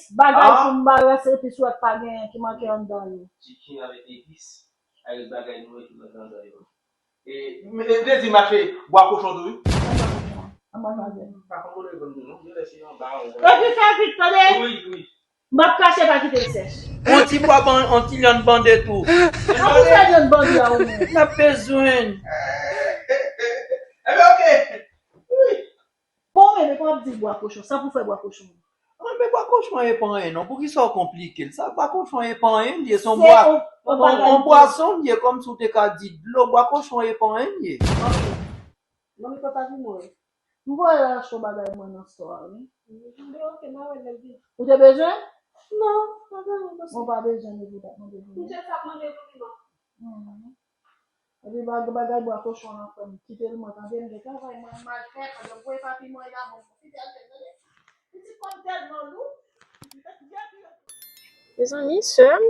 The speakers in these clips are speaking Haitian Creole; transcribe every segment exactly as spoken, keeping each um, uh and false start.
epis, bagay pou m ba rès epis wè k pa genyen ki manke anndan yo. Chicken avèk epis, avèk bagay nou mete anndan yo. E, e, Dezi mache bwa kochon tou, wi. Anba kochon. Anba kochon. Pa konn kote l vann nou, non. Yo lè se anba, anba. Epi fè vit, tande? Wi, wi. M ap krache pa kite l sèch. On ti bwa ban, on ti lyann bande tou. Sa pou fè lyann bande a ou menm. N ap bezwen. Enben, oke. Wi. Bon, men, men, kòman ap di bwa kochon? Sa pou fè bwa kochon? Mwen, men bwa kochon e pa anyen, non. Poukisa w konplike l? Sa, bwa kochon e pa anyen, li ye. Se on bwa, on, on on, bagay on bwason, li ye, kòmsi w te ka di dlo. Bwa kochon e pa anyen, li ye. Ok. Manmi, papa vin mwen. M voye al achte yon bagay mwen nan store a, wi. Mwen, ok, m a wè lè l vini. Ou te bezwen? Non, pa bezwen, paske mwen pa bezwen li pou ta mande pou mwen. Misye sa mande pou li, non. Mhm. Epi bag-, bagay bwa kochon an, frè m, kite l mwen, tande, m gen travay mwen, m al fè, pandan m voye papi mwen la, bon, fidèl, tande. Pitit kòm tèlman lou. Mezanmi, sè m,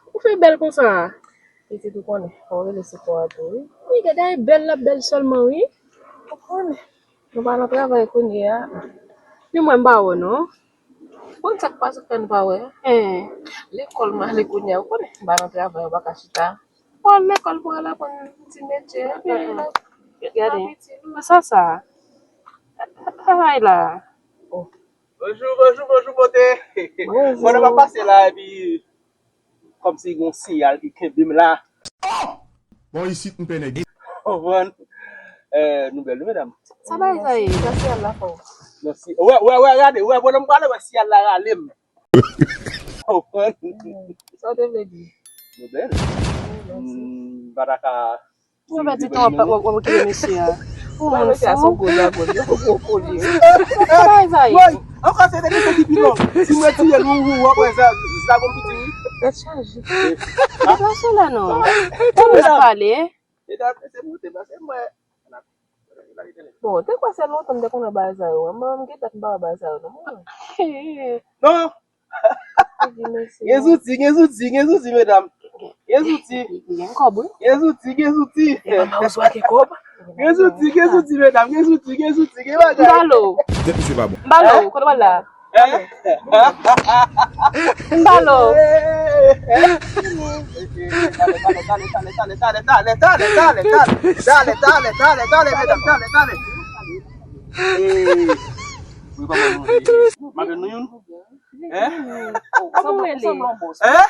ou fè bèl konsa a? Pitit ou konnen, fò w rele se kò a tou, wi. Wi, gade, e bèl l ap bèl sèlman, wi. Ou konnen, nou pa nan travay kounye a. Ni mwen, m pa wè, non. Ou konn sa k pase fè n pa wè? Hen, lekòl m ale kounye a, ou konnen, m pa nan travay, ou pa ka chita. Ou al lekòl pou al aprann ti metye, epi gade, sa, sa. Travay la. Oh. Bonjou, bonjou, bonjou, bote. Bonjou. Pandan m ap pase la, epi kòmsi gon siyal ki kenbe m la. Oh! Bon, isit, m pè nèg. Konprann? Eh, nou bèl, wi, medam. Sa bay sa ye? Sa siyal la fè w? Non, si, wè, wè, wè, gade, wè, pandan m prale, wè, siyal la rale m. Konprann? Sa w te vle di? Nou bèl. Hmm, m pa ta ka Mwen pèdi tan w ap, w ap, w ap okipe mesye a. Ou moun fou. Mesye a se yon gwo dragon, li yon gwo kolye. Sa bay sa ye? Woy, ankò se de mesye ki pi long. Si m retire l, ou, ou, w ap wè sa, dragon piti, wi. Tèt chaje. Deplase la non. Tande sa pale. Medam, se moute, pase mwen. Bon, te kwè se lontan m te konn wè bagay sa yo. Mwen, m gen dat m pa wè bagay sa yo non. Non. Gen zouti, gen zouti, gen zouti, medam. Gen zouti. Gen kòb, wi. Gen zouti, gen zouti. E manman ou swa gen kòb. Gen zouti, gen zouti, medam, gen zouti, gen zouti, gen bagay. M ba l ou. Tèt misye pa bon. M ba l ou, kote w al la? Hein? M ba l ou. Dale, dale, dale, medam, dale, dale. Eh, wi, papa, nou, eh, madanm nou youn. Hein? Kòman w rele? Hein?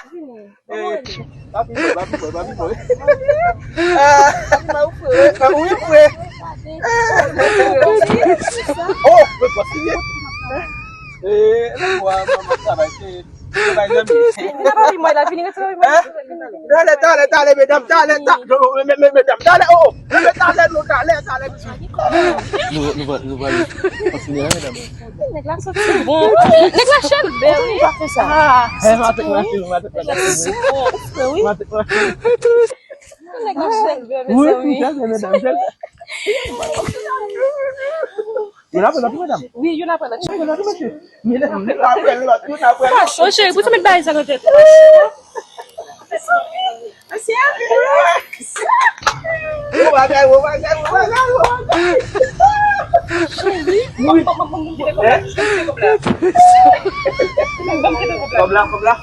Eh, papi boy, papi boy, papi boy. Eh, wi, frè. Oh, mwen kontinye. Eh, lè mwa, mwa, mwa, travay, se, travay zanmi. Vini nan pati mwen la, vini nan pati mwen. Talè, talè, talè, medam, talè, talè, medam, talè, oh, talè, talè. Nou, nou, nou, nou, kontinye la, medam. Nèg la soti bon. Nèg la chèk bèl, wi. Pa fè sa. Ah, eh, maten, maten, maten, maten. Wi. Maten, maten. Nèg la chèk bèl, mezanmi. Wi, wi, medam, medam. Youn apre lòt, wi, medam. Wi, youn apre lòt. Youn apre lòt, wi, mesye. Youn apre lòt, youn apre lòt. Fason, cheri, pou sa met bagay sa nan tèt ou? Mesye, relax. Bon bagay, bon bagay, bon bagay, bon bagay. Cheri. Wi. Hein? Kòb la, kòb la.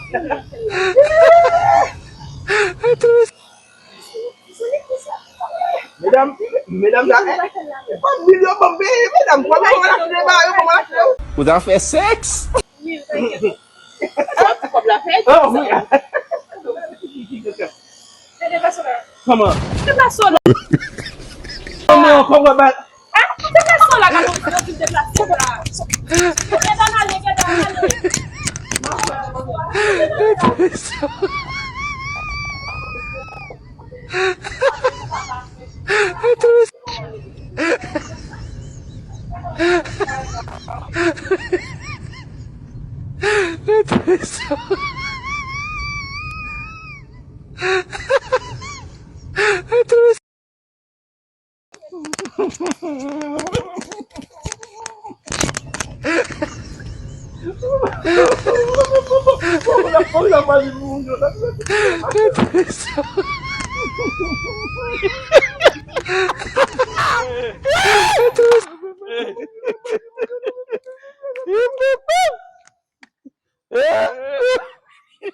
Medam, medam sa, eh, eh, milyon ban m peye, medam, kòman, kòman l ap fè ba yo, kòman l ap fè yo? Ou ta fè sèks? Wi, ou ta fè sèks. Kòb la fè. Oh, wi. Kòman? Kòman, kòman ba? Ah, deplase w la, gade w vin deplase w la. Gade ale, gade ale.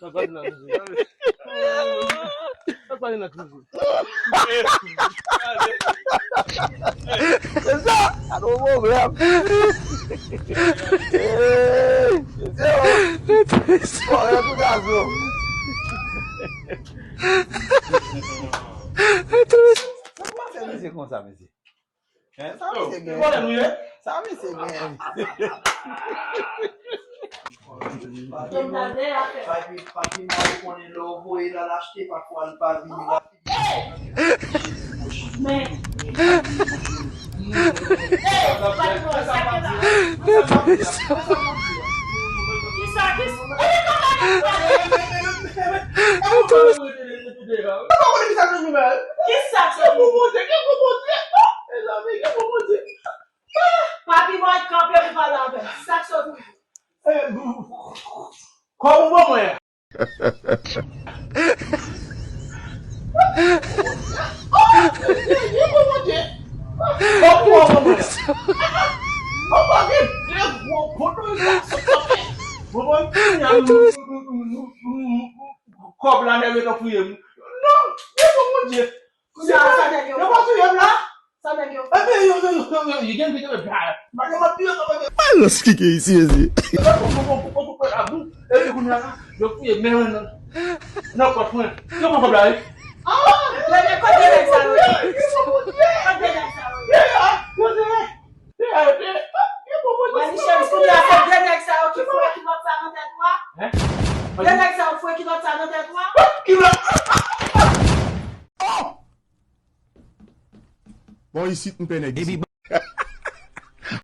Sa pa vin nan kriz. Sa pa vin nan kriz. Se sa, sa nou pwoblèm. Hey, se yo. Bon, e pou gazo. Sa pa fè mesye konsa, mesye. Hein, sa misye gen? Sa misye gen? Papi, papi, mwen konnen lè w voye l al achte, pafwa l pa vini rapid. Men. Kisa, kisa? Kisa k sot ou? Papi mwen kanpe pou pale avè l. Sa k sot ou? Kòb ou ban mwen an. Kòb ou ban mwen an. Papa gen de gwo poto sa sot kanpe. Bon, bon, kòb la nèg yo touye m. Non, e bon Bondye. Kounye a sa nèg yo. Yo pa touye m la. Sa nèg yo. Epi yo, yo, yo, yo, yo, yo gen vide yo. Malè m ap touye yo. Alòs ki gen isi, mesye. Epi kounye a la, yo fouye men mwen nan, nan pòch mwen. Yo pran kòb la, wi. Ah! Kote nèg sa yo ye? Kote nèg sa yo ye? Mwen di cheri, kounye a se de nèg sa yo ki fouye kilòt sa nan tèt ou a? Hein? De nèg sa yo fouye kilòt sa nan tèt ou a? Kilòt. Oh! Bon, isit m pè nèg isit.